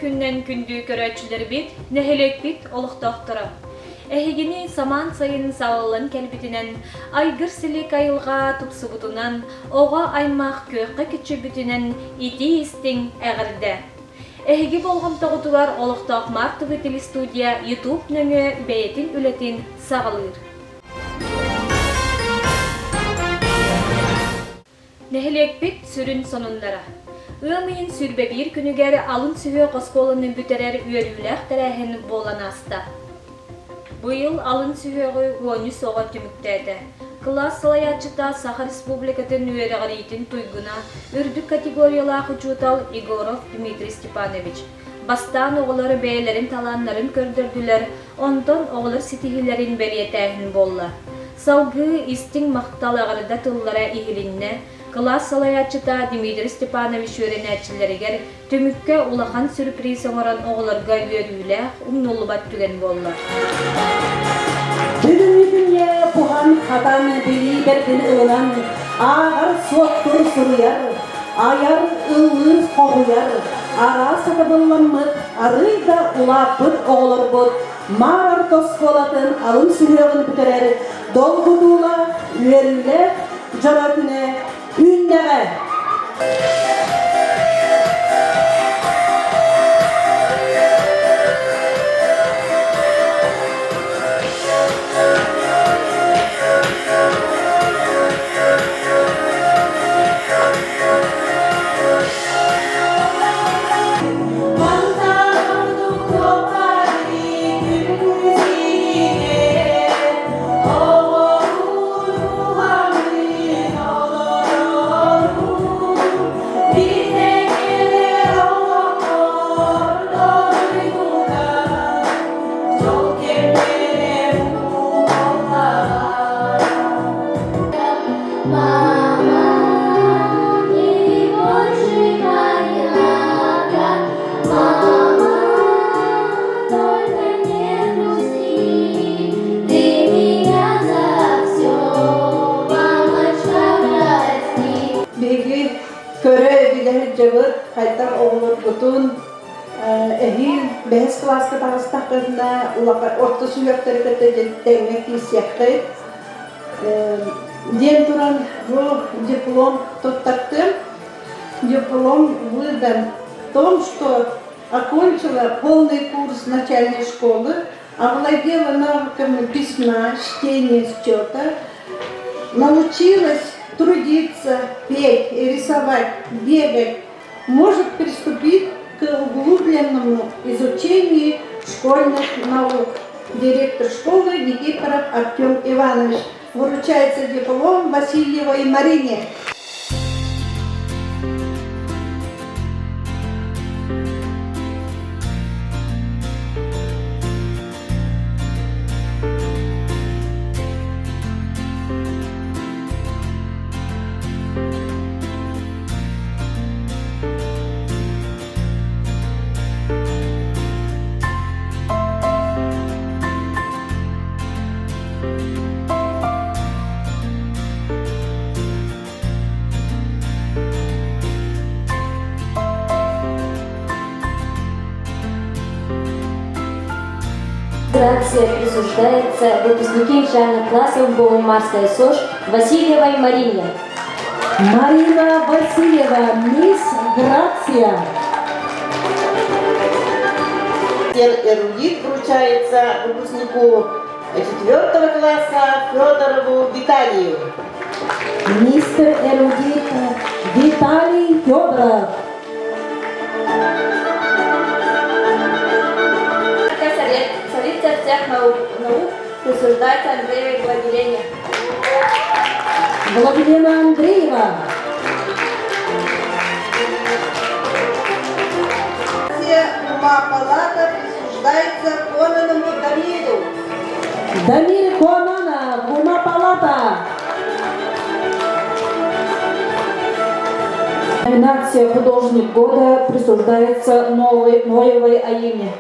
Үтүө күнүнэн күндү көрөөччүлэрбит, нэһилиэкпит олохтоохторо! Эһигини самаан сайын салаллан кэлбитинэн, айгыр-силик айылҕа тупсубутунан, оҕо аймах күөххэ киччүйбүтүнэн итии-истиҥ эҕэрдэ! Эһиги болҕомтоҕутугар олохтоох Мартовый телестудия YouTube нөҥүө бэйэтин үлэтин саҕалыыр. Нэһилиэкпит сүрүн сонуннара. Ыам ыйын 21 күнүгэр алын сүһүөх оскуоланы бүтэрэр үөрүүлээх тэрээһин буолан ааста. Быйыл алын сүһүөҕү 13 оҕо түмүктээтэ. Кылаас салайааччыта Саха Республикатын үөрэҕириитин туйгуна, үрдүк категориялаах учуутал Егоров Дмитрий Степанович. Бастаан оҕолор бэйэлэрин талааннарын көрдөрдүлэр, онтон оҕолор ситиһиилэрин бэлиэтээһин буолла. Салгыы истиҥ махтал эҕэрдэ тыллара иһилиннэ, кылаас салайааччыта Дмитрий Степанович үөрэнээччилэригэр түмүккэ улахан сюрприз оҥорон оҕолорго үөрүүлээх, умнуллубат түгэн буолла. Бүгүҥҥү күҥҥэ буһан-хатан билии бэрдин ылынан, ааҕар-суоттуур суруйар, айар, ыллыыр, хоһуйар, араас сатабылламмыт, арыый да улааппыт оҕолорбут Маар орто оскуолатын алын сүһүөҕүн бүтэрэр долгутуулаах, үөрүүлээх дьоро күнэ үүннэҕэ! Мама, не больше моя, мама, только не грусти, ты меня за все, мамочка, прости. Биһиги көрө билэ сылдьабыт, хайдах оҕолорбутун эһиил бэһис кылааска таҕыстаххытына улахан орто сүһүөхтэри кытта тэҥҥэ киирсиэххит Диэн туран бу диплом туттартым. Диплом выдан в том, что окончила полный курс начальной школы, овладела навыками письма, чтения, счета, научилась трудиться, петь, рисовать, бегать, может приступить к углубленному изучению школьных наук. Директор школы Никифоров Артем Иванович. Вручается диплом Васильевой Марине. Грация присуждается выпускнике начальных классов Богомарской СОЖ Васильевой Марине. Марина Васильева, мисс Грация. Эрудит вручается выпускнику четвертого класса Федорову Виталию. Мистер Эрудит Виталий Федоров. Солица всех наук, наук присуждается Андреевой Владилене. Владилена Андреева. Ума палата присуждается Кононову Дамиру. Дамир Кононов, Ума палата. Номинация «Художник года» присуждается Новой, Ноевой Аине.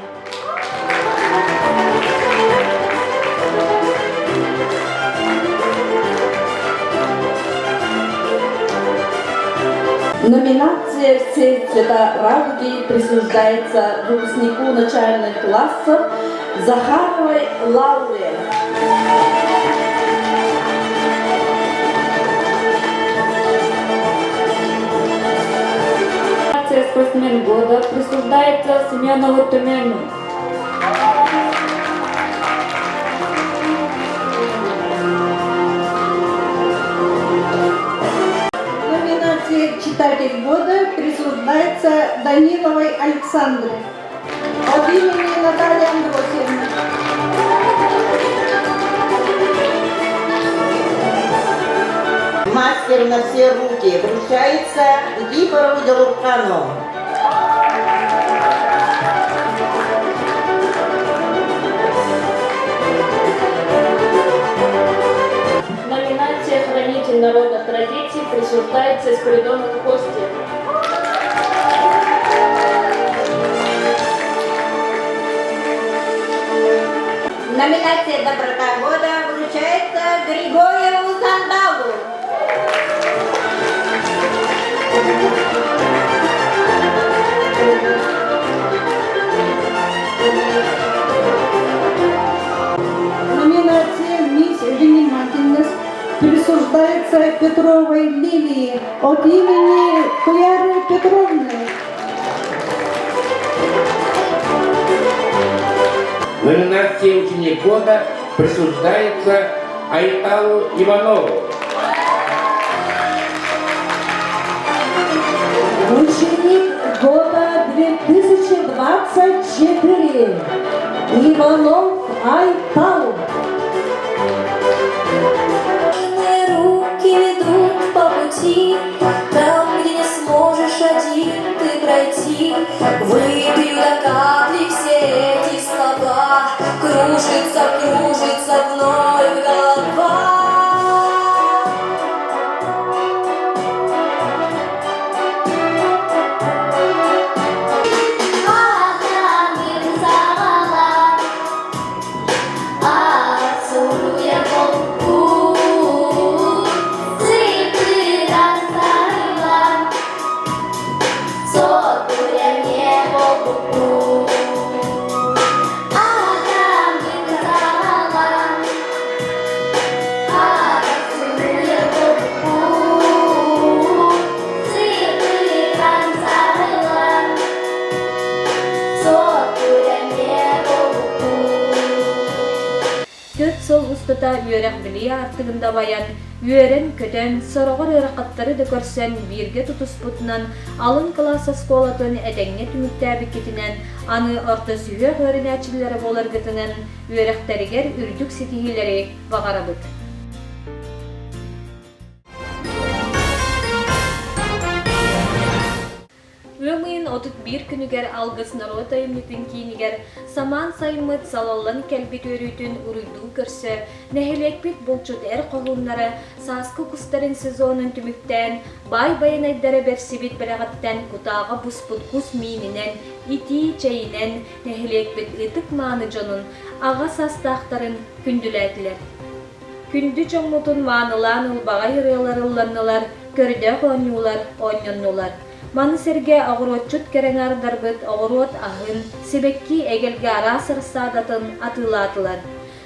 Номинация «Все цвета радуги» присуждается выпускнику начальных классов Захаровой Лауре. Номинация «Спортсмен года» присуждается Семенову Тумену. Номинация «Читатель года» присуждается Даниловой Александре от имени Натальи Андросьевны. Мастер на все руки вручается Никифорову Делурхану. Номинация «Хранитель народных традиций» присуждается Спиридонову Косте. Номинация «Доброта года» вручается Григорьеву Сандалу. Номинация «Мисс Внимательность» присуждается Петровой Лилии от имени Кляры Петровны. Номинация «Ученик года» присуждается Айталу Иванову. Ученик года 2024. Иванов Айтал. Руки ведут по пути, там, где не сможешь один ты пройти. Выпью до капли все эти слова, кружится, кружится вновь голова. 4 сыл устата үөрэх-билии аартыгын дабайан, үөрэн-көтөн, сороҕор ыарахаттары да көрсөн бииргэ тутуспутунан алын кылаас оскуолатын этэҥҥэ түмүктээбиккитинэн, аны орто сүһүөх үөрэнээччилэрэ буоларгытынан үөрэхтэригэр үрдүк ситиһиилэри баҕарабыт. Ыам ыйын 31 күнүгэр Алгыс норуот айымньытын киинигэр самаан сайыммыт салаллан кэлбит үөрүүтүн уруйдуу көрсө, нэһилиэкпит булчут эр хоһууннара сааскы кустарын сезонун түмүктээн, баай байанайдара бэрсибит бэлэҕиттэн кутааҕа буспут кус миининэн, итии чэйинэн нэһилиэкпит ытык-мааны дьонун, аҕа саастаахтарын күндүлээтилэр. Күндү дьоммутун маанылаан ылбаҕай ырыалар ылланнылар, көрдөөх оонньуулар оонньоннулар. Маны сэргэ оҕуруотчут кэрэҥаардарбыт оҕуруот аһын, сибэкки эгэлгэ араас рассадатын атыылаатылар.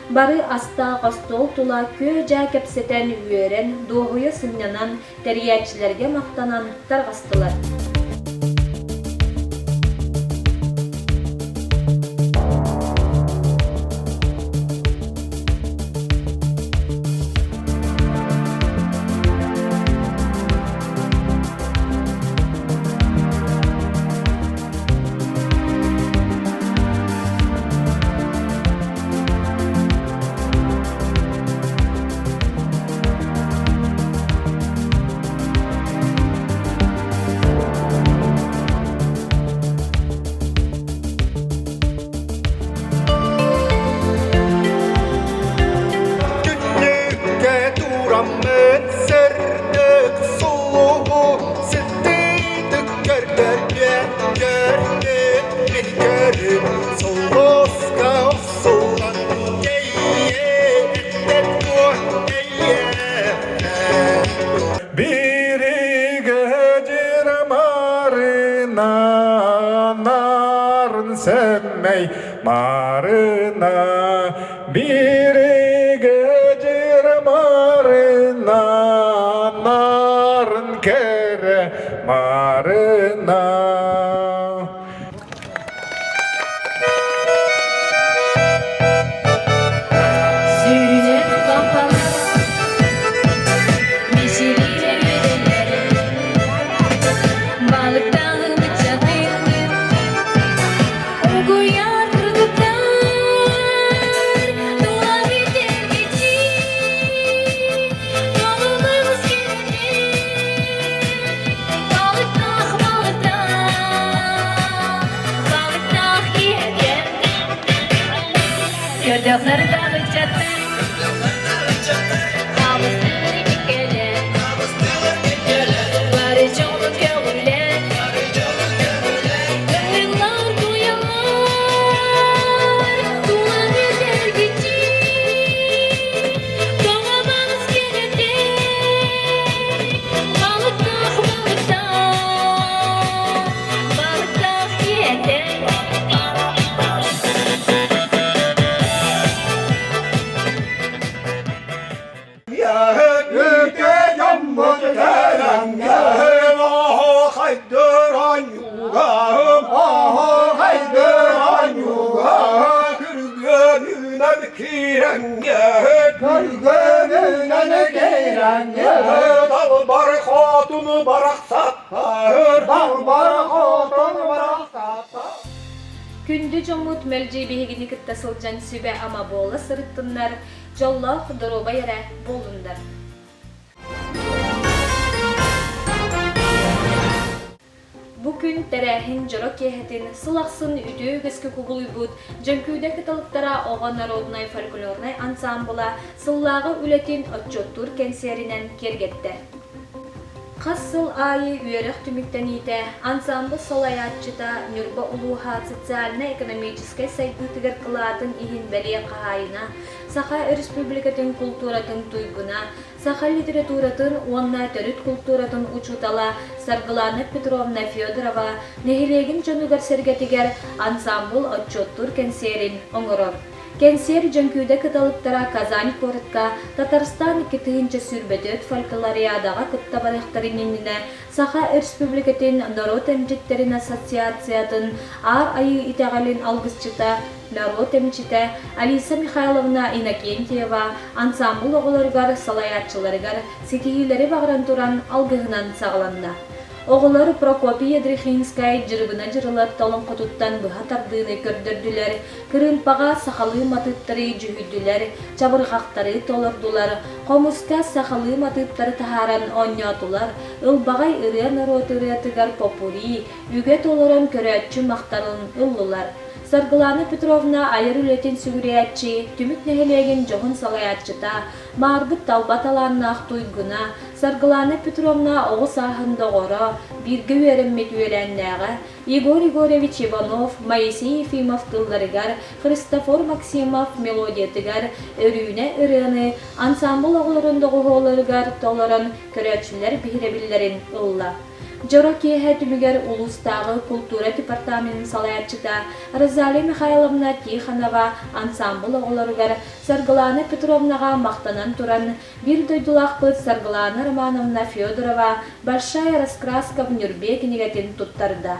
Бары астаах остуол тула күө-дьаа кэпсэтэн, үөрэн, дуоһуйа сынньанан, тэрийээччилэргэ махтанан тарҕастылар. Түннүккэ тураммын сырдык сулуһу сытыытык көрдөргө көрбүт мин көрүм сулуска охсуллан тэйиэ эттэ дуо эйиэ. Биригэдьирим Нарын сэмэй Марына Биригэдьир Марына Нарын кэрэ Марына. Сүүнэн папалар мичилиир балыктаах ыччаты угуйар кыргыттар тула бүтэргичи тоҕулабыс балыктаах балыктаах балыктаах киһи Көрдөхтөр ыччаттар Бары дьону көҕүлээн Ыллар туйаллар Тулан этэргичи Тоҕо балыс кэрэтэ Балыктаах балыктаах Балыктаах киэтэ. Далбар хотуну барахсаттар, далбар хотуну барахсаттар. Күндү дьоммут мэлдьи биһигини кытта сылдьан сүбэ-ама буола сырыттыннар, дьоллоох доруобай эрэ буоллуннар. Бу күн тэрээһин дьоро киэһэтин сыл ахсын үтүө үгэскэ кубулуйбут Дьөҥкүүдэ кыталыктара оҕо народнай фольклорнай ансаамбыла сыллааҕы үлэтин отчуоттуур кэнсиэринэн киэргэттэ. Хас сыл аайы үөрэх түмүктэниитэ ансаамбыл салайааччыта Ньурба улууһа социальнай-экономическай сайдыытыгар кылаатын иһин бэлиэ хаһаайына, Саха Өрөспүүбүлүкэтин култууратын туйгуна, саха литературатын уонна төрүт култууратын учуутала Саргылана Петровна Федорова нэһилиэгин дьонугар-сэргэтигэр ансаамбыл отчуоттуур кэнсиэрин оҥорор. Кэнсиэр Дьөҥкүүдэ кыталыктара Казань куоратка Татарстан 2024 фольклориадаҕа кытта барыахтарын иннинэ Саха Өрөспүүбүлүкэтин норуот эмчиттэрин ассоциациятын Аар Айыы итэҕэлин алгысчыта, норуот эмчитэ Алиса Михайловна Иннокентьева ансаамбыл оҕолоругар, салайааччыларыгар ситиһиилэри баҕаран туран алгыһынан саҕаланна. Оҕолор Прокопий Ядрихинскай Дьырыбына Дьырылат олоҥхотуттан быһа тардыыны көрдөрдүлэр, кырыымпаҕа сахалыы матыыптары дьүһүйдүлэр, чабырҕахтары толордулар, хомуска сахалыы матыыптары таһааран оонньоотулар, ылбаҕай ырыа норуот ырыатыгар попури, үгэ толорон көрөөччү махталын ыллылар. Саргылана Петровна айар үлэтин сүгүрүйээччи, Түмүк нэһилиэгин дьоһун салайааччыта, Маарбыт талба талааннаах туйгуна, Саргылана Петровна оҕо сааһын доҕоро, бииргэ үөрэммит үөлээннээҕэ Егор Егорович Иванов, Моисей Ефимов тылларыгар, Христофор Максимов мелодиятыгар Өрүүнэ ырыаны ансаамбыл оҕолорун доҕуһуолларыгар толорон көрөөччүлэр биһирэбиллэрин ылла. Дьоро киэһэ түмүгэр улуустааҕы култуура департаменын салайааччыта Розалия Михайловна Тихонова ансаамбыл оҕолоругар Саргылана Петровнаҕа махтанан туран, биир дойдулаахпыт Саргылана Романовна Федорова «Большая раскраска в Нюрбе» кинигэтин туттарда.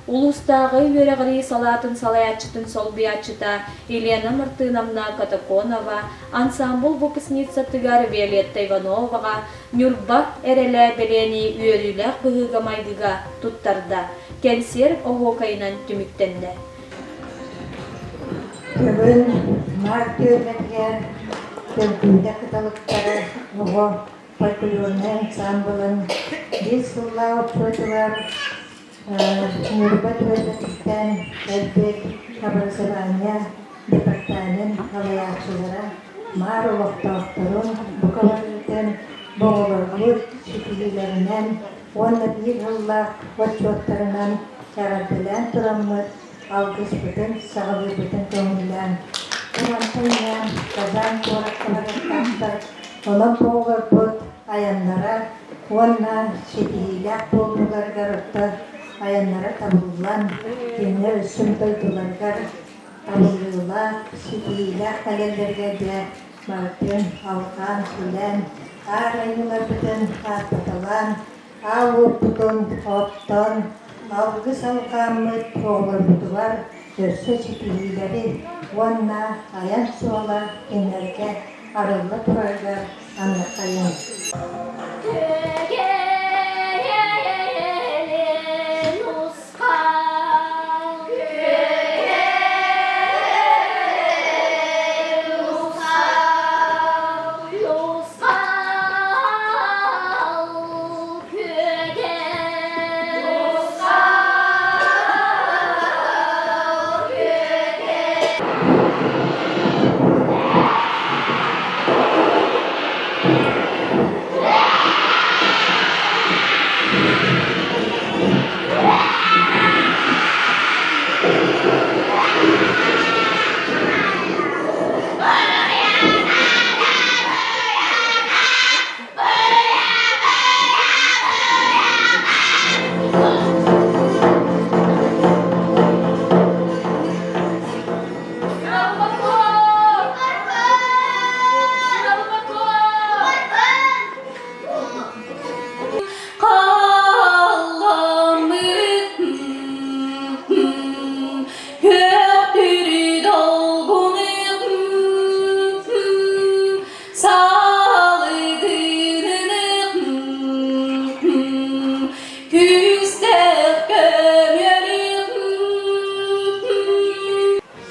Улуустааҕы үөрэҕирии салаатын салайааччытын солбуйааччыта Елена Мартыновна Котоконова ансаамбыл выпускницатыгар Виолетта Ивановаҕа Ньурба эрэлэ бэлиэни үөрүүлээх быһыыга-майгыга туттарда, кэнсиэр оһуокайынан түмүктэннэ. Бүгүн Март түөлбэтигэр Төлкүйдэ кыталыктара оҕо фольклорнай ансаамбылын биир сыллаах отчуотугар Ньурба түөлбэтиттэн кэлбит образование департамент салайааччылара Маар олохтоохторун бука барытын оҕолорбут ситиһиилэринэн уонна биир сыллаах отчуоттарынан эҕэрдэлээн тураммыт алгыспытын саҕалыырбытын көҥүллээн Турантан иһэн Казань куоракка барыахтаахтар, онон оҕолорбут айаннара уонна ситиһиилээх буолууларыгар отто. айаннара табыллан, кинилэр өссө дойдуларыгар табыллыылаах, ситиһиилээх кэлэллэригэр дьэ барытын алҕаан, сүлэн, аар айыыларбытын ааттаталаан, аал уоппутун оттон, алгыс алҕааммыт оҕолорбутугар өссө ситиһиилэри уонна айан суола кинилэргэ арылла турарыгар аныаххайыҥ.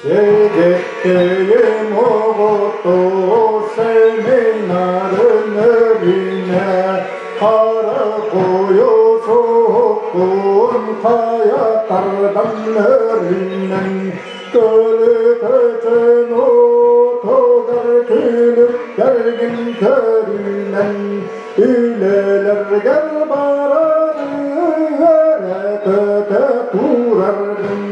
Сэгэттейим оҕото семинарын өрүнэ хара хойу суһуккун хайа тардан өрүнэн көлүкөтөн отугар күлүктэргин көрүнэн үлэлэргэр баран үөрэ көтө тураргын.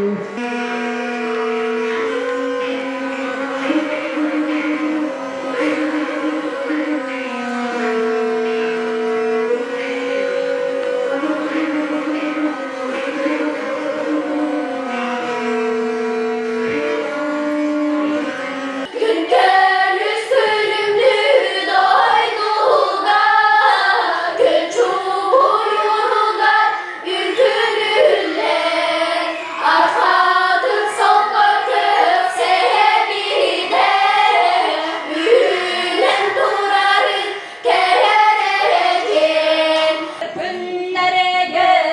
Күн сүрүмнүү дойдуга, күн чугуйуругар үтүрүллэр, архатын солко көпсэбидэ, үүнэн турарын кэрэкин. Күннэригэр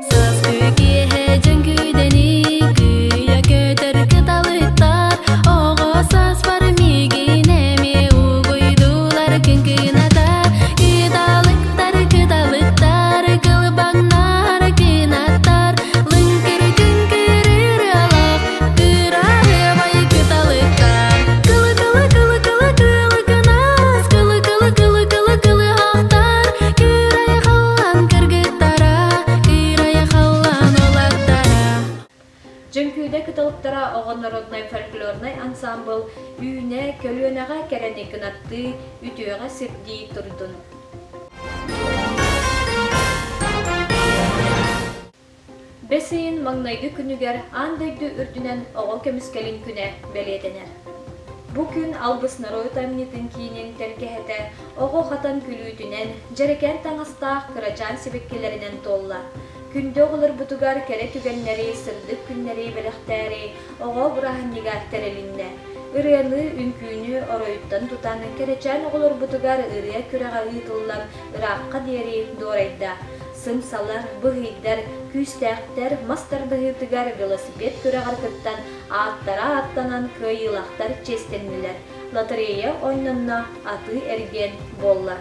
Сааскы киэһэ дьэҥкүүдэни кыйа көтөр кыталыктар оҕо сааспар миигин эмиэ угуйдулар кыҥкыната кыталыктар кыталыктар кылбаҥнар кынаттар лыҥкыр күҥкүр ырыалаах кыраһыабай кыталыктар кылы кылы кылы кылы кылы кынас кылы кылы кылы кылы кылыһахтар Кыырайа халлаан кыргыттара, кыырайа халлаан уолаттара. Дьөҥкүүдэ кыталыктара оҕо народнай фольклорнай ансаамбыл үүнэ, көлүөнэҕэ кэрэни кынаттыы, үтүөҕэ сирдии турдун. Бэс ыйын маҥнайгы күнүгэр аан дойду үрдүнэн оҕо көмүскэлин күнэ бэлиэтэнэр. Бу күн Алгыс норуот айымньытын киинин тэлгэһэтэ оҕо хатан күлүүтүнэн, дьэрэкээн таҥастаах кырачаан сибэккилэринэн туолла. Күндү оҕолорбутугар кэрэ түгэннэри, сырдык күннэри бэлэхтээри оҕо бырааһынньыга тэрилиннэ. Ырыаны, үҥкүүнү оройуттан тутан, кэрэчээн оҕолорбутугар ырыа күрэҕэ ыытыллан ыраахха диэри дуорайда. Сымсалар, быһыйдар, күүстээхтэр мас тардыһыытыгар велосипед күрэҕэр кыттан ааттара ааттанан кыайыылаахтар чиэстэннилэр, лотерея оонньонно, атыы-эргиэн буолла.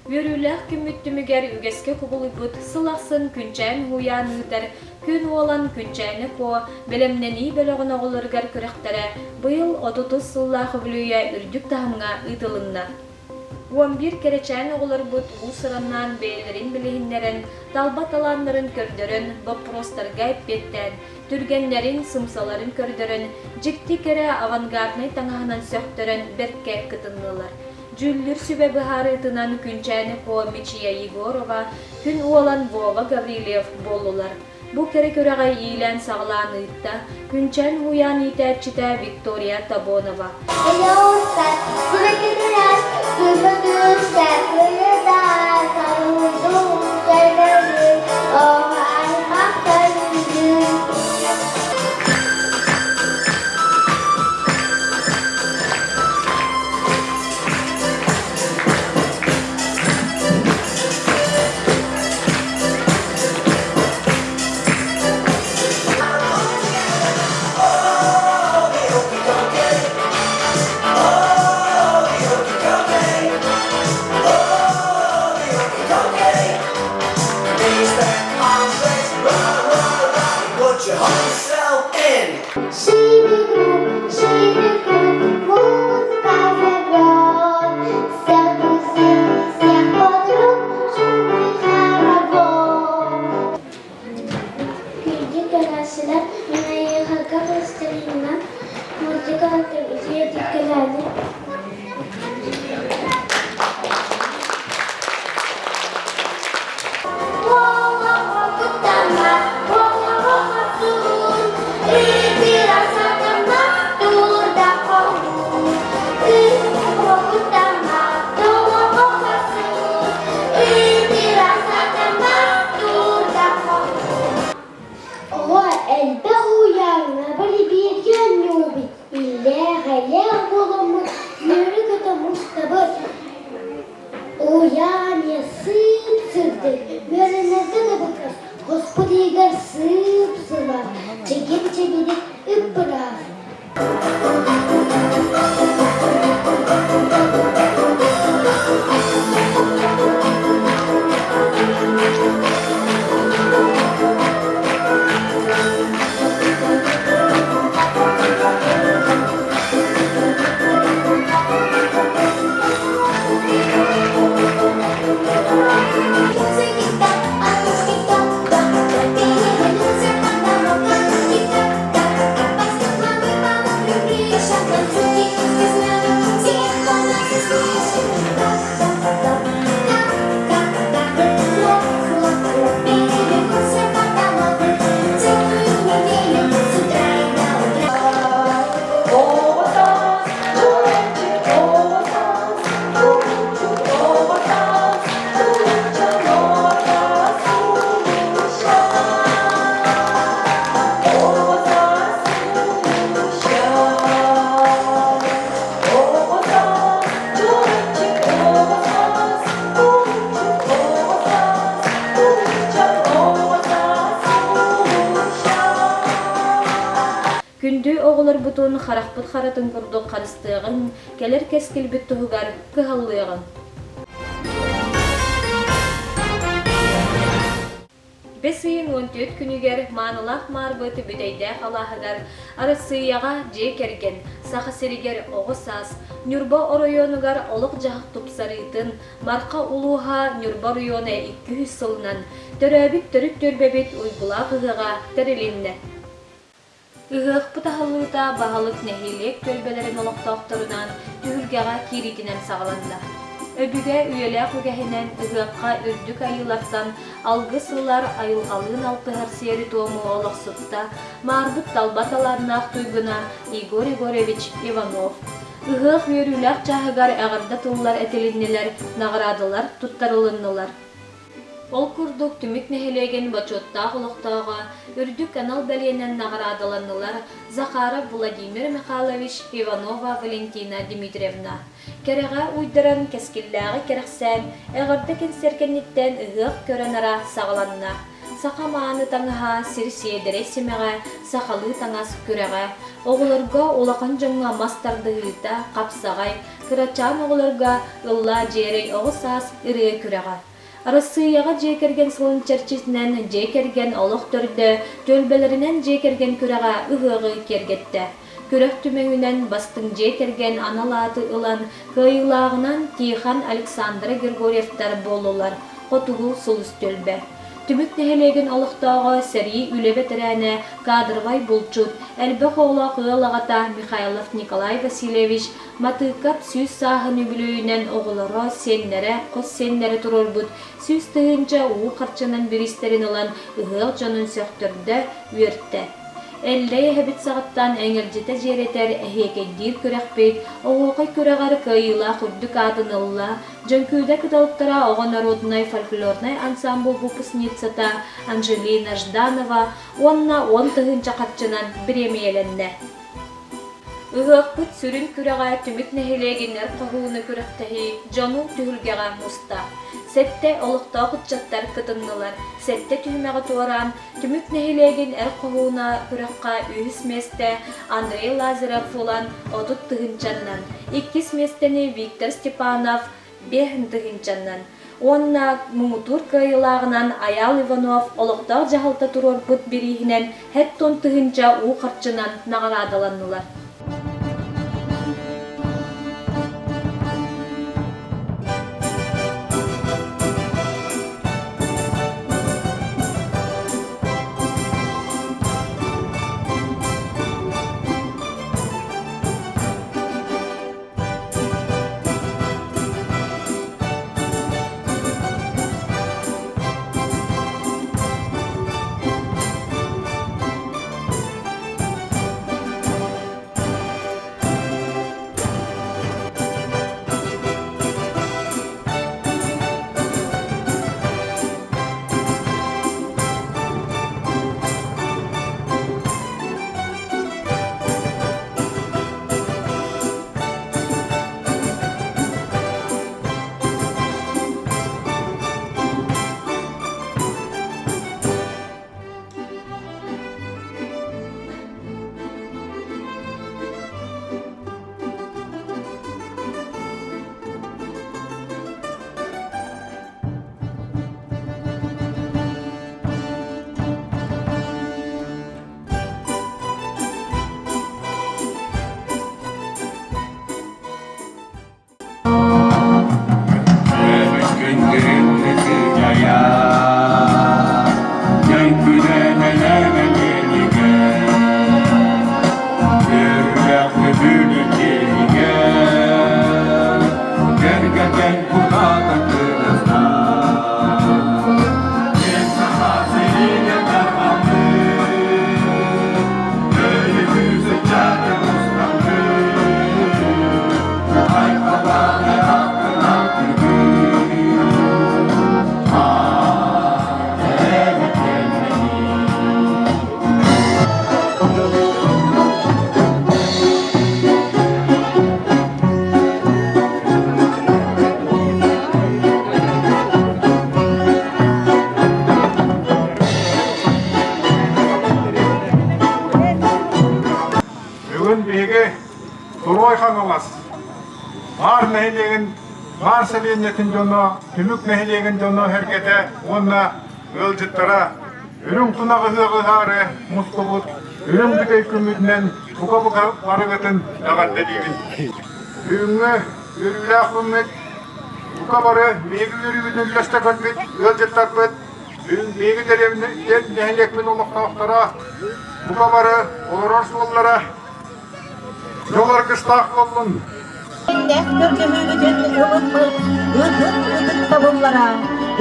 Үөрүүлээх күммүт түмүгэр үгэскэ кубулуйбут сыл ахсын Күнчээн уһуйаан ыытар Күн Уолан Күнчээни Куо бэлэмнэнии бөлөҕүн оҕолоругар күрэхтэрэ быйыл отутус сыллаах үбүлүөйэ үрдүк таһымҥа ыытылынна. 11 кэрэчээн оҕолорбут уус-ураннаан бэйэлэрин билиһиннэрэн, талба талааннарын көрдөрөн, боппуруостарга эппиэттээн, түргэннэрин, сымсаларын көрдөрөн, дьикти кэрэ авангарднай таҥаһынан сөхтөрөн бэркэ кытыннылар. Дьүүллүүр сүбэ быһаарыытынан Күнчээни Куо Мичийэ Егорова, Күн Уолан Вова Гаврильев буоллулар. Бу кэрэ күрэҕи иилээн-саҕалаан ыытта Күнчээн уһуйаан иитээччитэ Виктория Тобонова. оҕолорбутун харахпыт харатын курдук харыстыаҕыҥ, кэлэр кэскилбит туһугар кыһаллыаҕыҥ. Бэс ыйын 14 күнүгэр маанылаах маарбыт Бүтэйдээх алааһыгар Арассыыйаҕа дьиэ кэргэн, Саха сиригэр оҕо саас, Ньурба оройуонугар олох-дьаһах тупсарыытын, Марха улууһа Ньурба оройуона 200 сылынан төрөөбүт төрүт түөлбэбит уйгулаах ыһыаҕа тэрилиннэ. Ыһыахпыт аһыллыыта баһылык нэһилиэк түөлбэлэрин олохтоохторунаан түһүлгэҕэ киириитинэн саҕаланна. Өбүгэ үйэлээх үгэһинэн ыһыахха үрдүк айыылартан алгыс ылар, айылҕалыын алтыһар сиэри-туому олохсутта маарбыт талба талааннаах туйгуна Егор Егорович Иванов. Ыһыах үөрүүлээх чааһыгар эҕэрдэ тыллар этилиннилэр, наҕараадалар туттарылыннылар. Ол курдук Түмүк нэһилиэгин бочуоттаах олохтооҕо үрдүк анал бэлиэнэн наҕараадаланнылар Захаров Владимир Михайлович, Иванова Валентина Дмитриевна. Кэрэҕэ уйдаран, кэскиллээҕи кэрэхсээн, эҕэрдэ кэнсиэр кэнниттэн ыһыах көрө-нара саҕаланна. Саха мааны таҥаһа, сир сиэдэрэй симэҕэ, сахалыы таҥас күрэҕэ. Оҕолорго, улахан дьоҥҥо мас тардыһыыта, хапсаҕай, кырачаан оҕолорго Ыллаа дьиэрэй оҕо саас ырыа күрэҕэ. Арассыыйаҕа дьиэ кэргэн сылын чэрчитинэн дьиэ кэргэн олох төрдө түөлбэлэринэн дьиэ кэргэн күрэҕэ ыһыаҕы киэргэттэ. Күрэх түмүгүнэн бастыҥ дьиэ кэргэн анал ааты ылан, кыайыылааҕынан Тихон Александра Григорьевтар буоллулар, Хотугу сулус түөлбэ. Түмүк нэһилиэгин олохтооҕо, сэрии үлэ бэтэрээнэ, кадровай булчут, элбэх оҕолоох ыал аҕата Михайлов Николай Васильевич Матыыкап 100 сааһын үбүлүөйүнэн оҕолоро, сиэннэрэ, хос сиэннэрэ туруорбут 100 тыһыынча уу харчынан бириистэрин ылан ыһыах дьонун сөхтөрдө, үөртэ. Эллэй эһэбит саҕаттан эҥэлдьитэ дьиэрэтэр, эһиэкэйдиир күрэхпит, оһуохай күрэҕэр кыайыылаах үрдүк аатын ылла, Дьөҥкүүдэ кыталыктара оҕо норуодунай фольклорнай ансаамбыл выпускницата Анжелина Жданова уонна 10 тыһыынча харчынан бириэмийэлэннэ. Ыһыахпыт сүрүн күрэҕэ Түмүк нэһилиэгин эр хоһууну күрэхтэһии дьону түһүлгэҕэ муста. Сэттэ олохтоох ыччаттар кытыннылар. Сэттэ түһүмэҕи туораан, Түмүк нэһилиэгин эр хоһууна күрэххэ үһүс миэстэ Андрей Лазарев ылан 30 тыһыынчаннан, иккис миэстэни Виктор Степанов 5 тыһыынчаннан уонна муҥутуур кыайыылааҕынан Айаал Иванов олохтоох дьаһалта туруорбут бирииһинэн 70 тыһыынча уу харчынан наҕараадаланнылар. Маар нэһилиэгин Маар сэлиэнньэтин дьоно, Түмүк нэһилиэгин дьоно сэргэтэ уонна ыалдьыттара үрүҥ тунах ыһыаҕы ыһаары мустубут үрүҥ бүтэй күммүтүнэн бука-бука барыгытын эҕэрдэлиибин. Бүгүҥҥү үөрүүлээх күммүт бука бары биһиги үөрүүбүтүн үллэстэ көрбүт ыалдьыттарбыт, биһиги нэһилиэкпит олохтоохторо бука бары олорор суоллара Дьол аргыстаах буоллун! Иллээх көрдөһүүбүтүн ылыммыт ытык ытыктабыллара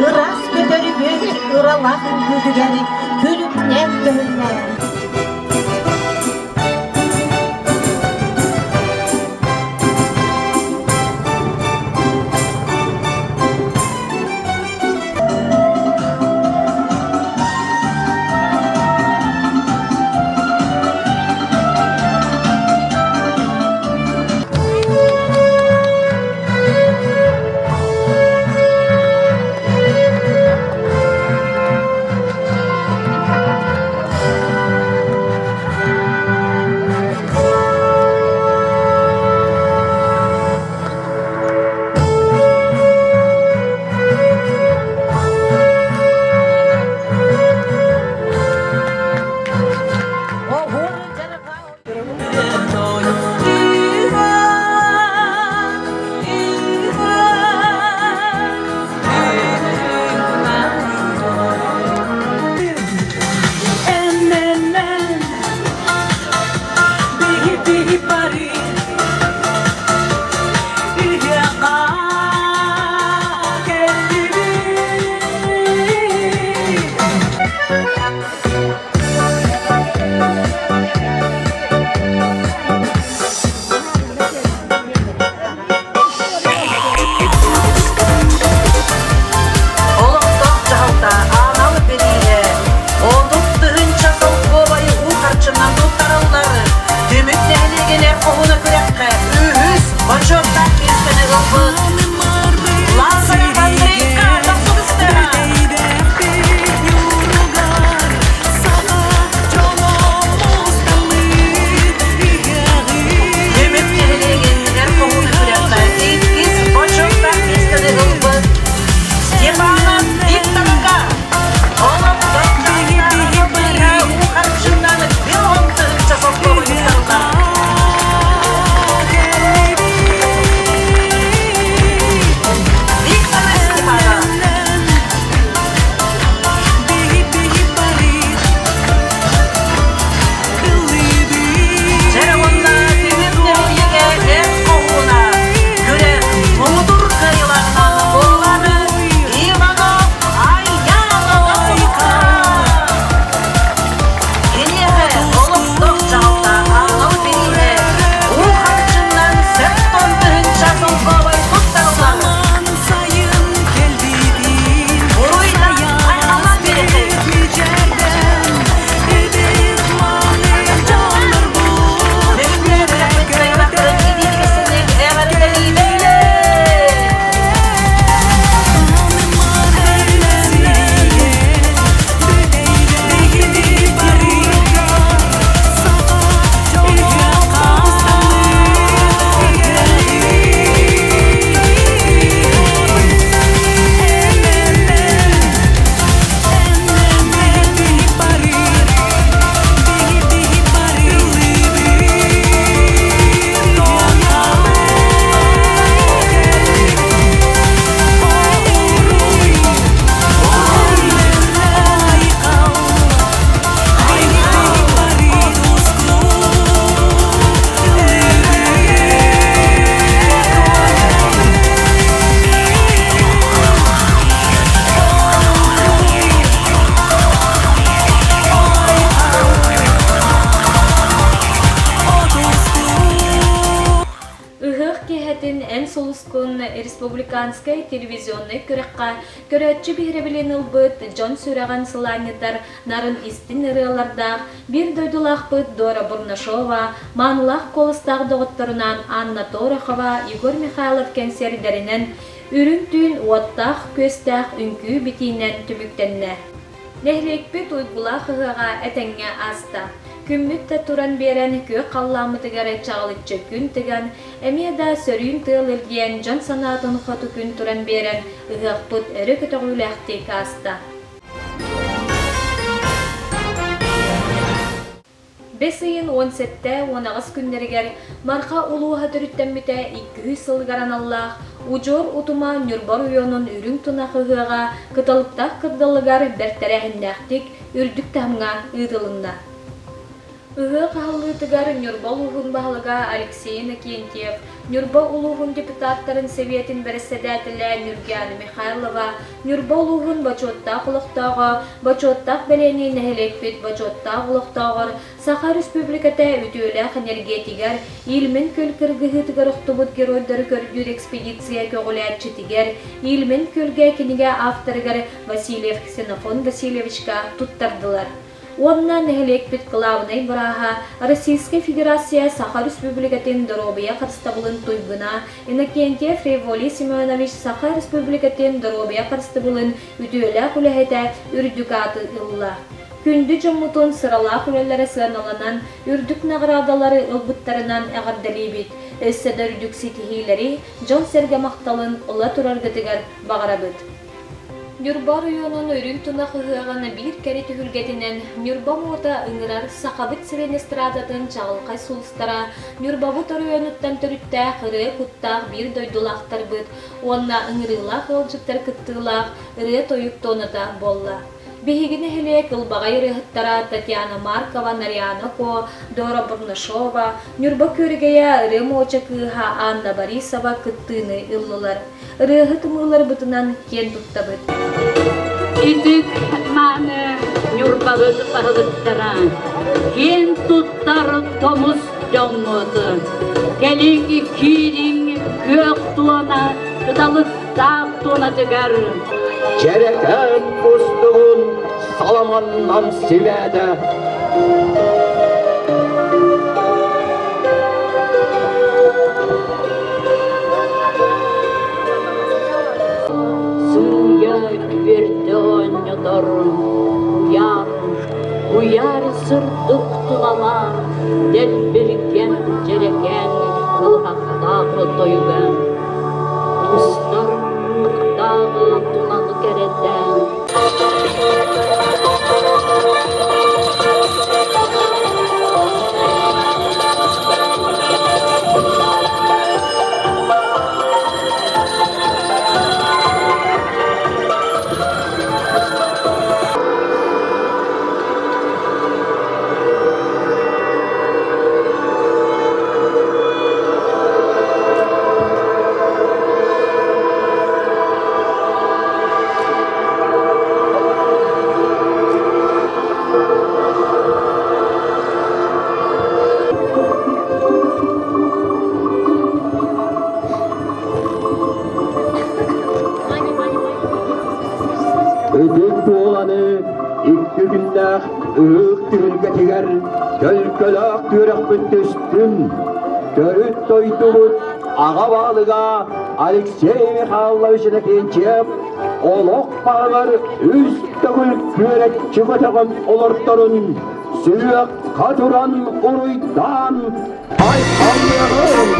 ыраас көтөрбүт ыралаах үҥкүүтүгэр күлүмнээх көһүннэ. Олохтоох дьаһалта анал бирииһэ 30 000 солкуобайы уу харчынан туттараллар. Түмүк нэһилиэгинэр хоһуна күрэххэ үһүс бочуоттаах миэстэни ылбыт Лазарев Андрейка тахсыбыста. Түмүк нэһилиэгин хоһуна күрэххэ иккис бочуоттаах миэстэни ылбыт Степанов Викторга олохтоох дьаһалта уу харчынан 10 000 солкуобай туттарыллар. Виктор Степанов. Дьэ уонна түмүк нэһилиэгэ эр хоһууна күрэх муҥутуур кыайыылааҕынан буолар Иванов Айаал Киниэхэ олохтоох дьаһалта анал бирииһэ уу харчынан 70 000 солкуобай туттарыллар. Уруйдан айхаллан биэриэхэй! Бүгүҥҥү күрэхпит кыайыылаахтарын итиитик-истиҥник эҕэрдэлиибит! Ыһыах киэһэтин Эн сулускун республиканскай телевизионнай күрэххэ көрөөччү биһирэбилин ылбыт дьон сүрэҕин сылаанньытар нарын истиҥ ырыалардаах биир дойдулаахпыт Дора Бурнашова, маанылаах куоластаах доҕотторунаан Анна Торохова, Егор Михайлов кэнсиэрдэринэн үрүҥ түүн уоттаах-күөстээх үҥкүү битиинэн түмүктэннэ. Нэһилиэкпит уйгулаах ыһыаҕа этэҥҥэ ааста. Күммүт да туран биэрэн, күөх халлааммытыгар чаҕылыччы күн тыган, эмиэ да сөрүүн тыал илгийэн, дьон санаатын хоту күн туран биэрэн, ыһыахпыт өрө көтөҕүүлээхтик ааста. Бэс ыйын 17-18 күннэригэр Марха улууһа төрүттэммитэ иккиһүс сылыгар аналлаах Удьуор утума Ньурба оройуонун Үрүҥ Тунах ыһыаҕа Кыталыктаах кырдалыгар бэрт тэрээһиннээхтик, үрдүк таһымҥа ыытылынна. Ыһыах аһыллыытыгар Ньурба улууһун баһылыга Алексей Иннокентьев, Ньурба улууһун депутаттарын сэбиэтин бэрэссэдээтэлэ Нюргиана Михайлова, Ньурба улууһун бочуоттаах олохтооҕо, бочуоттаах бэлиэни нэһилиэкпит бочуоттаах олохтооҕор Саха Республиката үтүөлээх энергетигэр, Ильмень күөл кыргыһыытыгар охтубут геройдары көрдүүр экспедиция көҕүлээччитигэр, Ильмень күөлгэ кинигэ авторыгар Васильев Ксенофонт Васильевичка туттардылар. Уонна нэһилиэкпит кылаабынай бырааһа, Российскай Федерация Саха Республикатын доруобуйа харыстабылын туйгуна Иннокентьев Револий Семенович Саха Республикатын доруобуйа харыстабылын үтүөлээх үлэһитэ үрдүк ааты ылла. Күндү дьоммутун сыралаах үлэлэрэ сыаналанан, үрдүк наҕараадалары ылбыттарынан эҕэрдэлиибит, өссө да үрдүк ситиһиилэри, дьон-сэргэ махталын ыла тураргытыгар баҕарабыт. Ньурба оройуонун Үрүҥ Тунах ыһыаҕын биир кэрэ түһүлгэтинэн Ньурба муота ыҥырар Сахабыт сирин эстрадатын чаҕылхай сулустара Ньурбабыт оройуонуттан төрүттээх ырыа куттаах биир дойдулаахтарбыт уонна ыҥырыылаах ыалдьыттар кыттыылаах ырыа-тойук туоната буолла. Биһиги нэһилиэк ылбаҕай ырыаһыттара Татьяна Маркова, Нарьяна Ко, Дора Бурнашова, Ньурба Күөрэгэйэ ырыа муоча кыыһа Анна Борисова кыттыыны ыллылар. Ырыаһыт ымыыларбытынан киэн туттабыт. Итик мааны Ньурбабыт баһылыктара, киэн туттар томус дьоммут, кэлиҥ киириҥ күөх туона кыталыктаах туонатыгар. Дьэрэкээн кустугун саламаннан симээтэ. Сыыйа үөрдэ оонньотор, уйаар, уйаар сырдык тулалаах, дэлбиргэн дьэрэкээн кылыһахтаах тойуга. Устар ууктааҕы туналы кэрэтэ. Ытык Туоланы икки күннээх ыһыах түһүлгэтигэр төлкөлөөх түөрэхпит түстүн, төрүт дойдубут аҕа баһылыга Алексей Михайлович Иннокентьев олох баһыгар үс төгүл күөрэччи көтөҕөн олорторун сүһүөххэ туран уруйдаан айхаллыаҕыҥ!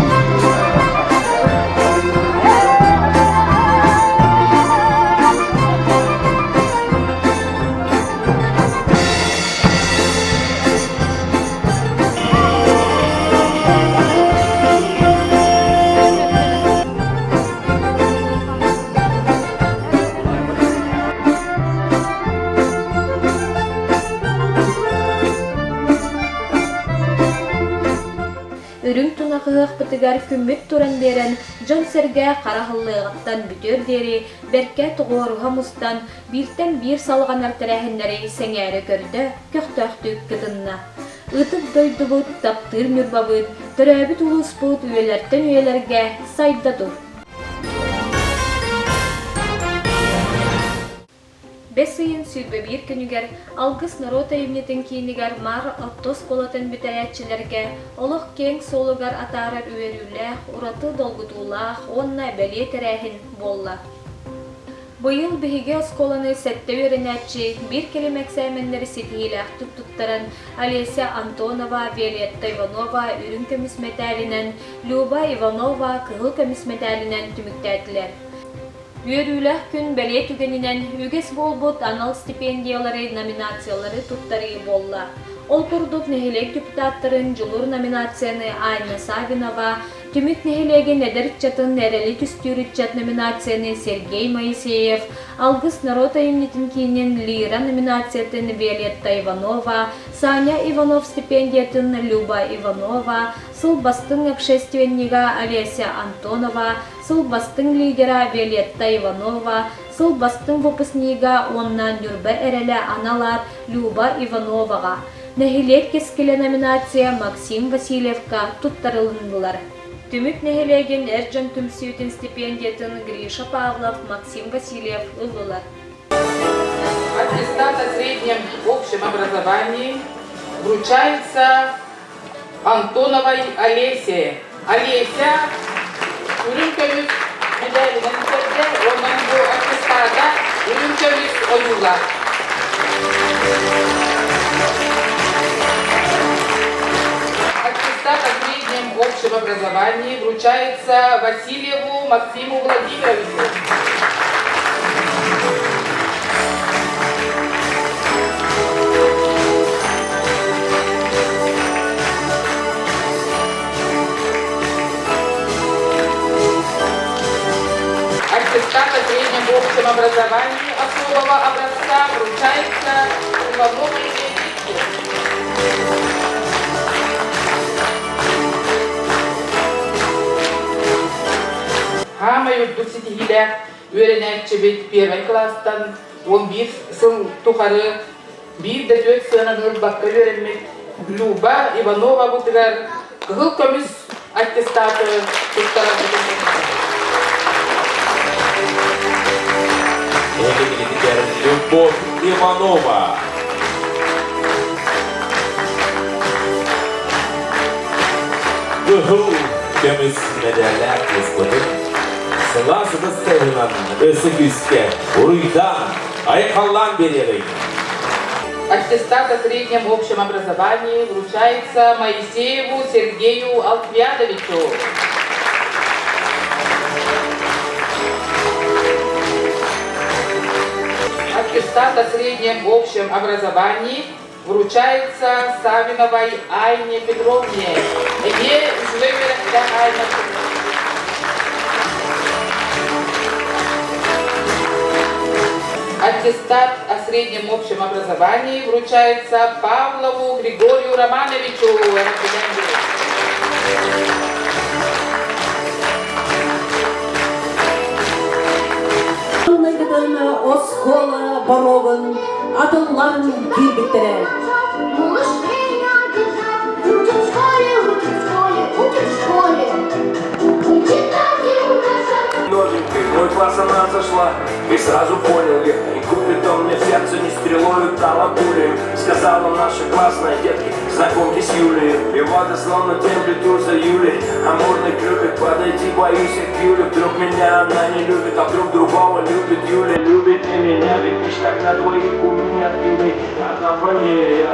Үрүҥ тунах ыһыахпытыгар күммүт туран биэрэн, дьон-сэргэ хара аһыллыаҕыттан бүтүөр диэри бэркэ тоҕуоруһа мустан, бииртэн биир салҕанар тэрээһиннэри сэҥээрэ көрдө, көхтөөхтүк кытынна. Ытык дойдубут, таптыыр Ньурбабыт, төрөөбүт улууспут үйэлэртэн үйэлэргэ сайда тур! Бэс ыйын 21 күнүгэр Алгыс норуот айымньытын киинигэр Маар орто оскуолатын бүтэрээччилэргэ олох киэҥ суолугар атаарар үөрүүлээх, ураты долгутуулаах уонна бэлиэ тэрээһин буолла. Быйыл биһиги оскуоланы сэттэ үөрэнээччи биир кэлим эксээмэннэри ситиһиилээхтик туттаран Олеся Антонова, Виолетта Иванова үрүҥ көмүс мэтээлинэн, Люба Иванова кыһыл көмүс мэтээлинэн түмүктээтилэр. Үөрүүлээх күн бэлиэ түгэнинэн үгэс буолбут анал стипендиялары, номинациялары туттарыы буолла. Ол курдук нэһилиэк депутаттарын Дьулур номинацияны Анна Савинова, Түмүк нэһилиэгин эдэр ыччатын Эрэли түстүүр ыччат номинацияны Сергей Моисеев, Алгыс норуот айымньытын киинин Лира номинациятын Виолетта Иванова, Саня Иванов стипендиятын Люба Иванова, Сыл бастыҥ общественнига Олеся Антонова, Сыл бастыҥ лидера Виолетта Иванова, Сыл бастыҥ выпускнига уонна Ньурба эрэлэ анал аат Люба Ивановаҕа, Нэһилиэк кэскилэ номинация Максим Васильевка туттарылыннылар. Түмүк нэһилиэгин эр дьон түмсүүтүн стипендиятын Гриша Павлов, Максим Васильев ыллылар. Аттестат о среднем общем образовании вручается Антоновой Олесе. Олеся үрүҥ көмүс медалынан көрдө, онон бу аттестата үрүҥ көмүс ойуулаах. Аттестат о среднем общем образовании вручается Васильеву Максиму Владимировичу. Аттестат о среднем общем образовании особого образца вручается Ивановой Виолетте. Хаамай үрдүк ситиһиилээх үөрэнээччибит первый класстан 11 сыл тухары биир да түөрт сыанан ылбакка үөрэммит Люба Ивановабытыгар кыһыл көмүс аттестаты туттарарбытын Эһигинитигэр Любовь Иванова. Кыһыл көмүс мэдээлээх кыыспытын сылаас ытыс тыаһынан өссө күүскэ уруйдаан, айхаллаан биэриэҕиҥ. Аттестат о среднем общем образовании вручается Моисееву Сергею Алтвядовичу. Аттестат о среднем общем образовании вручается Савиновой Айне Петровне. Эмиэ үчүгэй үөрэхтээх Айна Аттестат о среднем общем образовании вручается Павлову Григорию Романовичу. Оскуола боруогун атыллан киирбиттэрэ. Учат в школе, учат в школе, учат в школе. Учитель Новенькой в мой класс она зашла И сразу понял я, и купит он мне сердце не стрелою, а пулей Сказала наша классная, детки, знакомьтесь с Юлией И вот я словно тем лету за Юлей Амурный клювик, подойти боюсь я к Юле Вдруг меня она не любит, а вдруг другого любит Юля Любит не меня, ведь мечтак на двоих у меня от Юли Одна фамилия.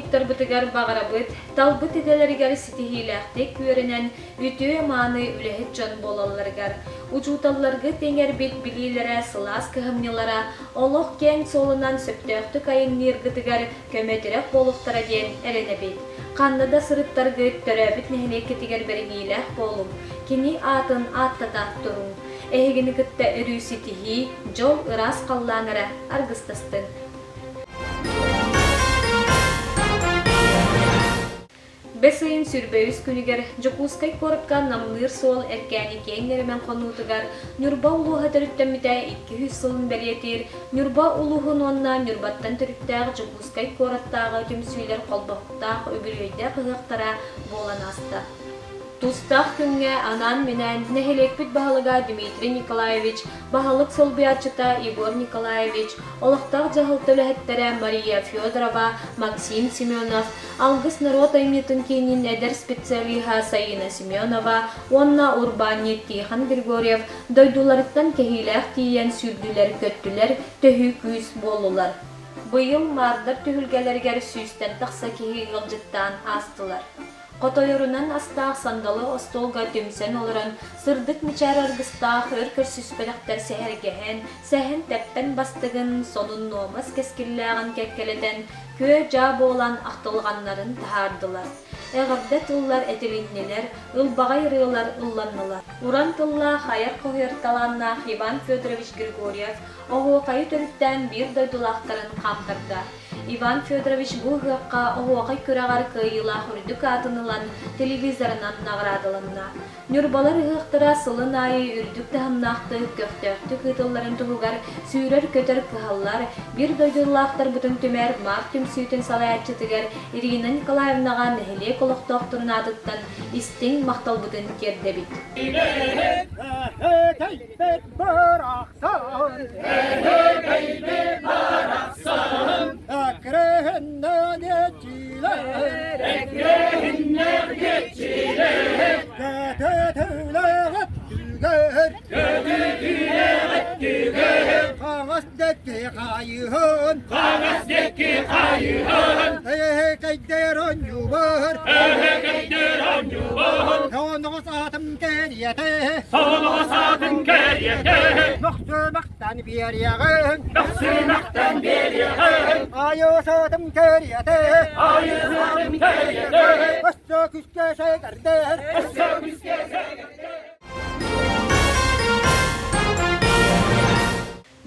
Выпускниктарбытыгар баҕарабыт талбыт идэлэригэр ситиһиилээхтик үөрэнэн үтүө-мааны үлэһит дьон буолалларыгар, учууталларгыт иҥэрбит билиилэрэ сылаас кыһамньылара олох киэҥ суолунан сөптөөхтүк айанныыргытыгар көмө-тирэх буолуохтара диэн эрэнэбит. Ханна да сырыттаргыт төрөөбүт нэһилиэккитигэр бэриниилээх буолуҥ, кини аатын ааттата туруҥ. Эһигини кытта өрүү ситиһии, дьол ыраас халлаан эрэ аргыстастын. Бэс ыйын 23 күнүгэр Дьокуускай куоракка Намныыр суол Эркээни киэҥ нэлэмэн хонуутугар Ньурба улууһа төрүттэммитэ 200 сылын бэлиэтиир Ньурба улууһун уонна Ньурбаттан төрүттээх Дьокуускай куораттааҕы түмсүүлэр холбоһуктаах үбүлүөйдээх ыһыахтара буолан ааста. Тустаах күҥҥэ анаан-минээн нэһилиэкпит баһылыга Дмитрий Николаевич, баһылык солбуйааччыта Егор Николаевич, олохтоох дьаһалта үлэһиттэрэ Мария Федорова, Максим Семенов, Алгыс норуот айымньытын киинин эдэр специалиһа Саина Семенова уонна урбаанньыт Тихон Григорьев дойдуларыттан кэһиилээх тиийэн сүүрдүлэр-көттүлэр, төһүү күүс буоллулар. Быйыл маардар түһүлгэлэригэр сүүстэн тахса киһи ыалдьыттаан аастылар. Хотойорунан астаах сандалы остуолга түмсэн олорон, сырдык мичээр аргыстаах өр көрсүспэтэхтэр сэһэргэһэн, сэһэн-тэппэн бастыгын, сонун-нуомас кэскиллээҕин кэккэлэтэн, күө-дьаа буолан ахтылҕаннарын таһаардылар. Эҕэрдэ тыллар этилиннилэр, ылбаҕай ырыалар ылланнылар. Уран тыллаах айар-хоһуйар талааннаах Иван Федорович Григорьев оһуохайы төрүттээн биир дойдулаахтарын хаамтарда. Иван Федорович бу ыһыахха оһуохай күрэҕэр кыайыылаах үрдүк аатын ылан телевизорынан наҕараадаланна. Ньурбалар ыһыахтара сылын аайы үрдүк таһымнаахтык, көхтөөхтүк ыытылларын туһугар сүүрэр-көтөр кыһаллар, биир дойдулаахтарбытын түмэр Март түмсүүтүн салайааччытыгар Ирина Николаевнаҕа нэһилиэк олохтоохторун аатыттан истиҥ махталбытын тиэрдэбит.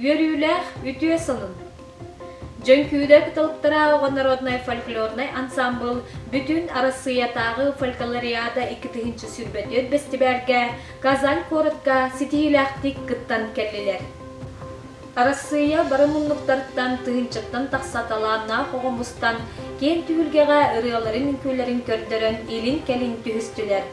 Үөрүүлээх үтүө сонун! Дьөҥкүүдэ кыталыктара оҕо народнай фольклорнай ансаамбыл бүтүн Арассыыйатааҕы фольклориада 2024 бэстибээлгэ Казань куоратка ситиһиилээхтик кыттан кэллилэр. Арассыыйа бары муннуктарыттан тыһыынчаттан тахса талааннаах оҕо мустан, киэҥ түһүлгэҕэ ырыаларын-үҥкүүлэрин көрдөрөн илин-кэлин түһүстүлэр.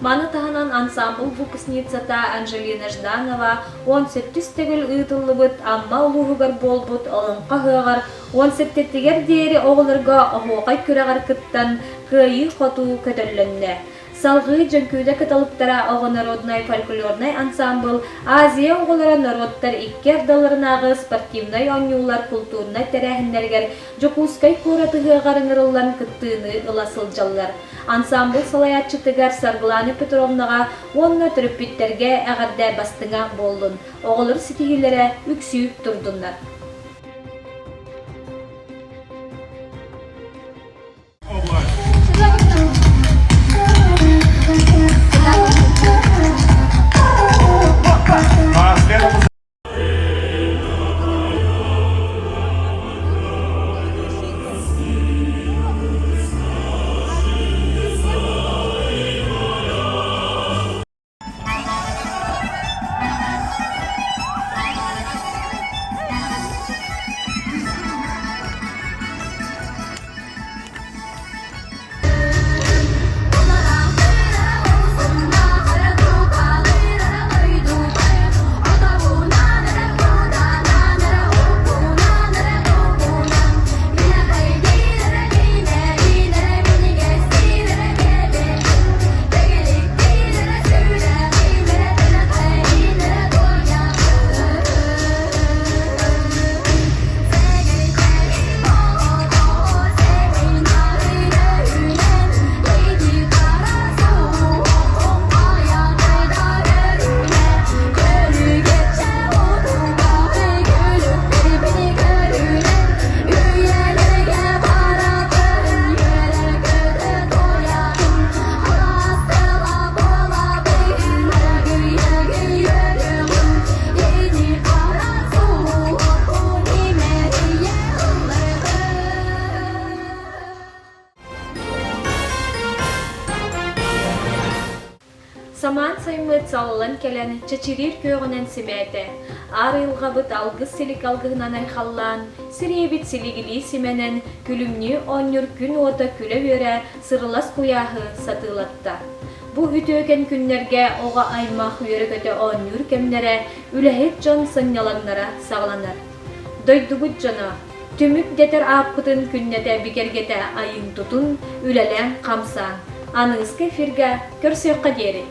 Маны таһынан ансаамбыл выпускницата Анжелина Жданова 18 төгүл ыытыллыбыт Амма улууһугар буолбут Олоҥхо ыһыаҕар 17-тигэр диэри оҕолорго оһуохай күрэҕэр кыттан кыайыы-хотуу көтөллөннө. Салҕыы Дьөҥкүүдэ кыталыктара оҕо народнай фольклорнай ансаамбыл Азия оҕолоро норуоттар икки ардыларынааҕы спортивнай оонньуулар култуурунай тэрээһиннэригэр Дьокуускай куорат ыһыаҕар ыҥырыллан кыттыыны ыла сылдьаллар. Ансаамбыл салайааччытыгар Саргылана Петровнаҕа уонна төрөппүттэргэ эҕэрдэ бастыҥа буоллун, оҕолор ситиһиилэрэ үксүү турдуннар. Самаан саймыт саллан кэлэн, чэчириир күөҕүнэн симээтэ. Аар айылҕабыт алгыс силик алгыһынан айхаллаан, сириэбит силигилии симэнэн, күлүмнүү оонньуур күн уота күлэ-үөрэ сырылас куйааһы сатыылатта. Бу үтүөкэн күннэргэ оҕо аймах үөрэ-көтө оонньуур кэмнэрэ, үлэһит дьон сынньалаҥнара саҕаланар. Дойдубут дьоно, түмүк дэтэр ааппытын күннэтэ бигэргэтэ айыҥ тутун, үлэлээн-хамсаан. Аныгыскы эфиргэ көрсүөххэ диэри!